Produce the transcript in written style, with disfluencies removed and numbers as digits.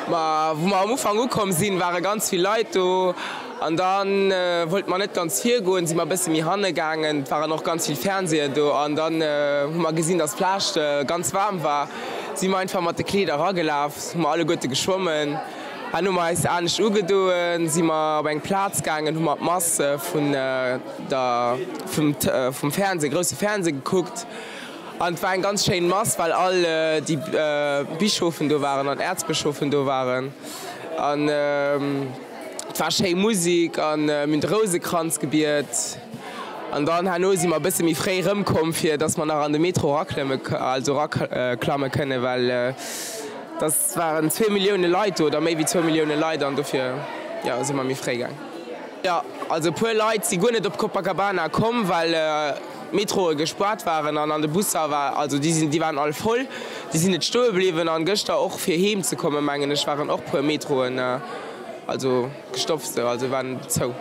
Ma wou mer am Ufank ukomm sinn, ware ganz vill Leit do an da wollte mer net ganz virgoen, si mer e bësse méi hanne gaangen. Et waren och ganz vill Fernseeën do an dann hu mer gesinn, dass d'Plage ganz waarm war, si mer einfach mat de Kleeder eragelaf, hu mer alleguerte geschwommen. Herno hu mer eis anescht ugedoen, si mer op eng Plaz gaangen, hu mer d'Mass vun der vum Fernseh, grousse Fernseh gekuckt. An et war eng ganz schéin Mass, well all déi Bischofen do waren an Äerzbëschofen do waren. An et war schéi Musik an mir hunn de Rousekranz gebiet. An dann herno si mer e bësse méi fréi erëmkomm, fir dass mer nach an de Metro eraklëmme, also eraklamme kënnen, well dass waren zwee Millioune Leit do oder méi wéi zwou Millioune Leit an dofir, jo, si mer méi fréi gaang. Jo, also e puer Leit si guer net op Copacabana komm, well d'Metroe gespaart waren an an de Busser war, also déi sinn, déi waren all voll, déi sinn net stoe bliwwen. An gëschter och fir heem ze kommen, mengen ech, waren och puer Metroen also gestopft, also waren zou.